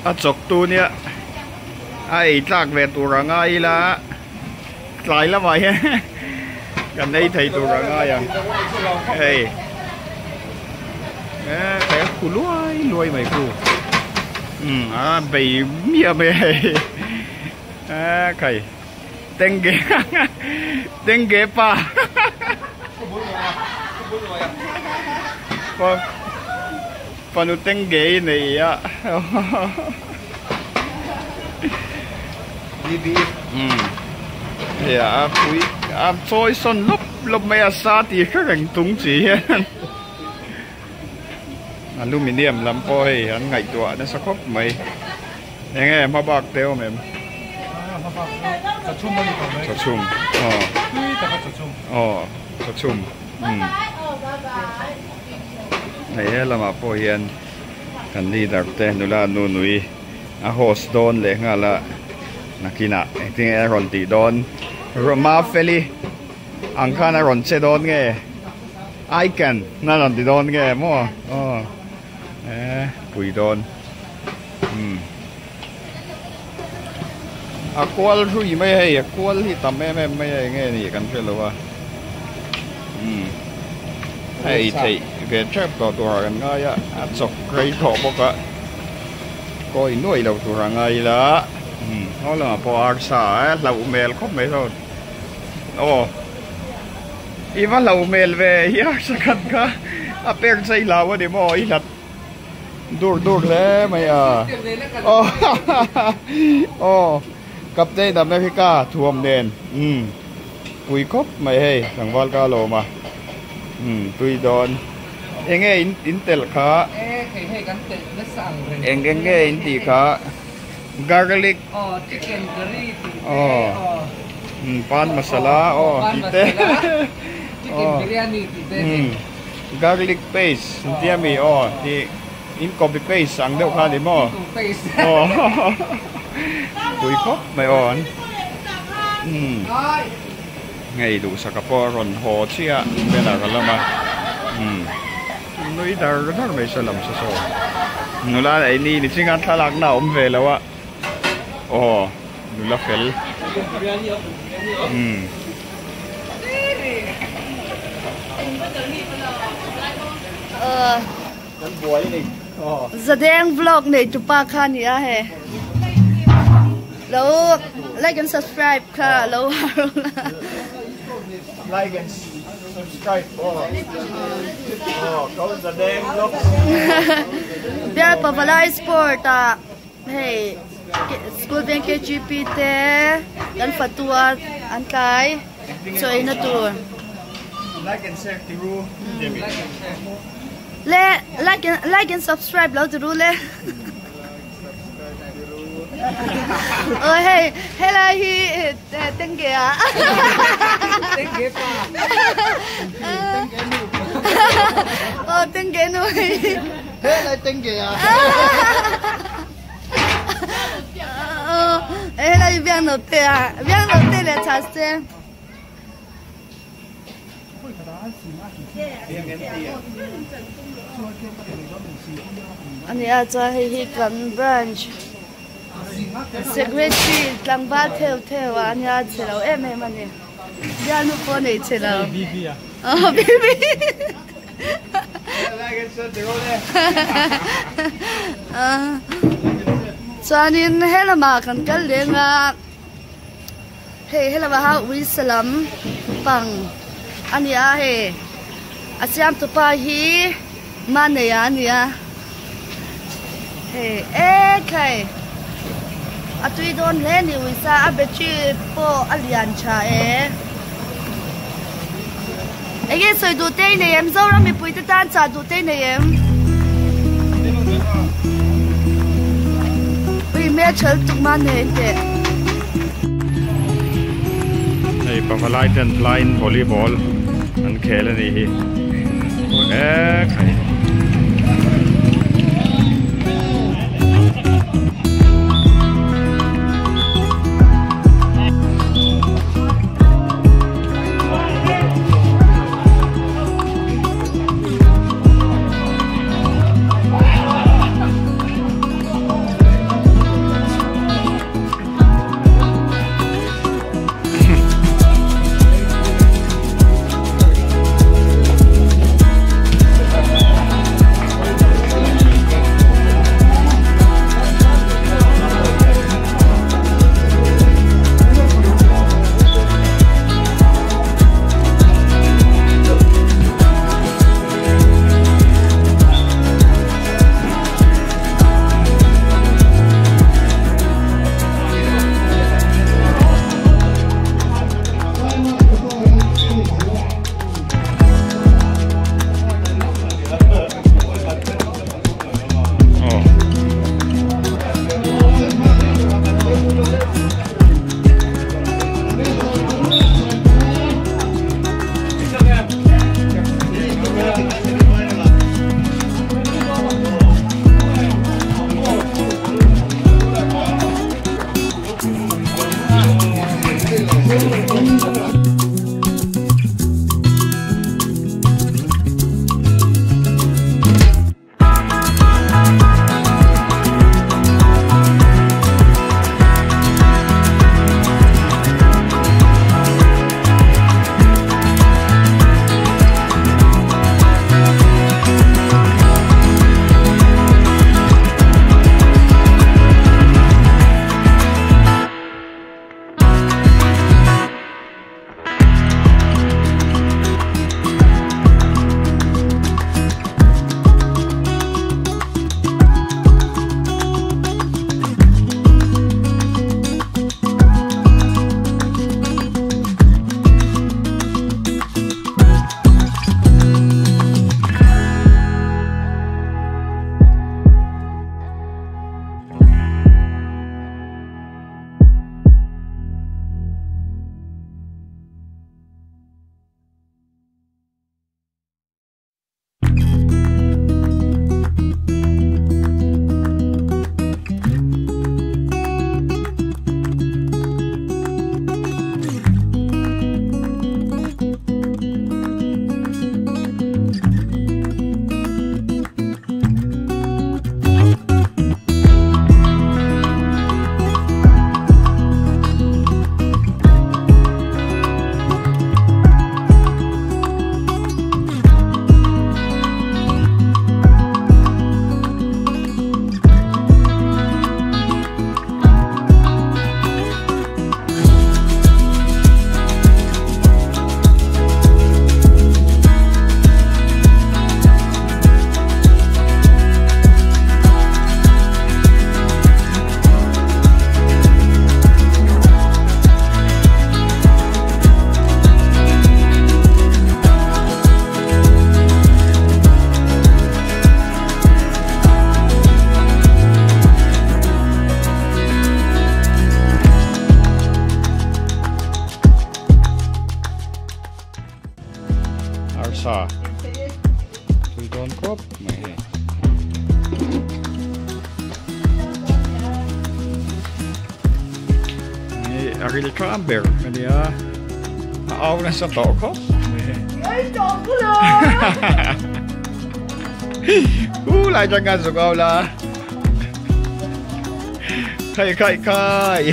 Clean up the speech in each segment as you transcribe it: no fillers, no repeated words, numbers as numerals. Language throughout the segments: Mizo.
A chawk tu nia a ei tlak ve tur a ngai ila tlai lamah hian kan ei thei tur a ngai ang hei e khai a khu luai luai mai khu umm a bei miah mai a hei e khai tengge tengge pa Fanu tengge i nei a. Umm hei a pui a chawi sawn lawp lawp mai a sa tih hre reng tung chi hian aluminium lam pawh hei an ngaihtuah nasa khawp mai eng nge hma bak te awm em chawchhum aw aw chawchhum umm. Hei he lamah pawh hian kan leader te nula nu nui a host dawn leh nghal a nakinah engtin nge a rawn tih dawn Mafeli ang khan a rawn che dawn nge icon a rawn ti dawn nge maw aw e pui dawn umm a kual hrui mai a hei a kual hi tam em em mai a enge nih kan hre lo a umm a ei theih ve tep tawh turah kan ngai a a chawk rei tawh bawk a kawi nuai lo tur a ngai ila umm haw lamah pawh arsa a hlauh hmel khawp mai sawn aw i va hlauh hmel ve hi arsa khat kha a pek chei hlau a ni maw i hlat Dur dur hle mai a. Aw aw Captain America thuam nen umm pui khawp mai hei tlangval ka lawm a umm tui dawn eng nge in in telh kha eng eng nge in tih kha garlic aw umm pan masala aw tih te aw umm. Garlic paste an tia mi aw tih in copy paste ang deuh kha a ni maw aw pui khawp mai aw an umm ngei duhsaka pawh a rawn haw chiah banner a lam a umm nui dar dar mai se lam se saw nula ei ni ni chinga thlalak na a awm ve lo a aw nula fel umm. Zadeng vlog nei tu pa kha ni a he lo like and subscribe kha lo like and subscribe oh oh Zadeng vlog bial pavalai sport a hei school veng kgp te kan fatu a an tlai chaw ei na tur like and share ti ru le like and like and subscribe lo ti ru le ôi hei helai hi tengge a tengge pa tengge nu oh tengge nu Helai tengge a. Helai biang no te a. Biang no te le cha se. Ani a chuan hei hi kan branch secretary tlangval theu theu a ania chhe lo em em ani. Bialnu pawh nei chhe lo. Bibi. Chuanin he lamah kan kal leng a hei he lamah hian uisa lam pang a ni a hei a siam tupa hi Maneiha a ni a hei ekhai a tui dawn hle a ni uisa a battery pawh a lian tha e. Enge sawi duh te i nei em? Zoram mipui te tan chah duh te i nei em? Ui hmel tha lutuk ma nei teh. Hei pavalai ten blind volleyball an khel a nih hi e khai. ril tram ber a nia a au nasa tawh khawp u lai tang khan zuk au la khai khai khai.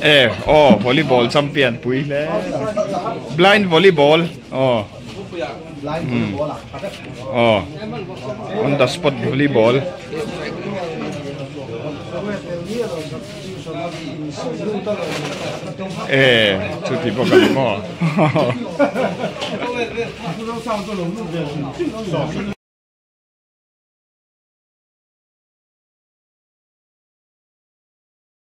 E aw volleyball champion pui hle blind volleyball aw aw on the spot volleyball. E chuti bawk a ni maw.